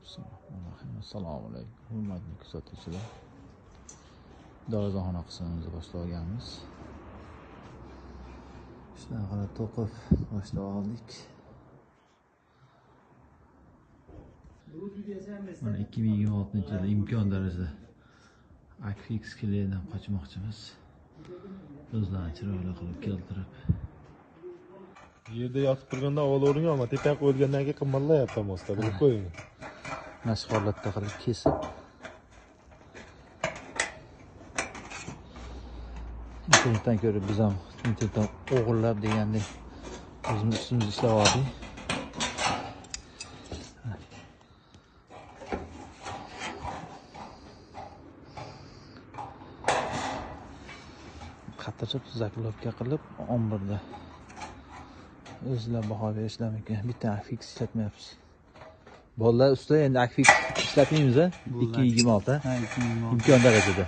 Assalomu alaykum, hurmatli kuzatuvchilar. Darvozaxona qismimizni boshlab olganmiz. Shunaqa qilib to'qib boshlab oldik. Mana 2026-yilda imkon darajada Akfix kleydan qochmoqchimiz. O'zlarini chiroyli qilib keltirib. Yerda yotib turganda olavergan, ammo tepaga qo'yilgandan keyin qimirlayapti mostda, bilib qo'ying. Mana shu holatda qilib kesib internetdan ko'rib biz ham internetdan o'g'irlab degandek o'zimiz ustimizda ishlab oldik. Qatirib zaklovka qilib 11da o'zlar baho berishlar mumkin. Bitta Akfix ishlatmayapmiz. Bolalar usta endi Akfix ishlatmaymiz a? 2026 ha? 2026. Imkon darajada.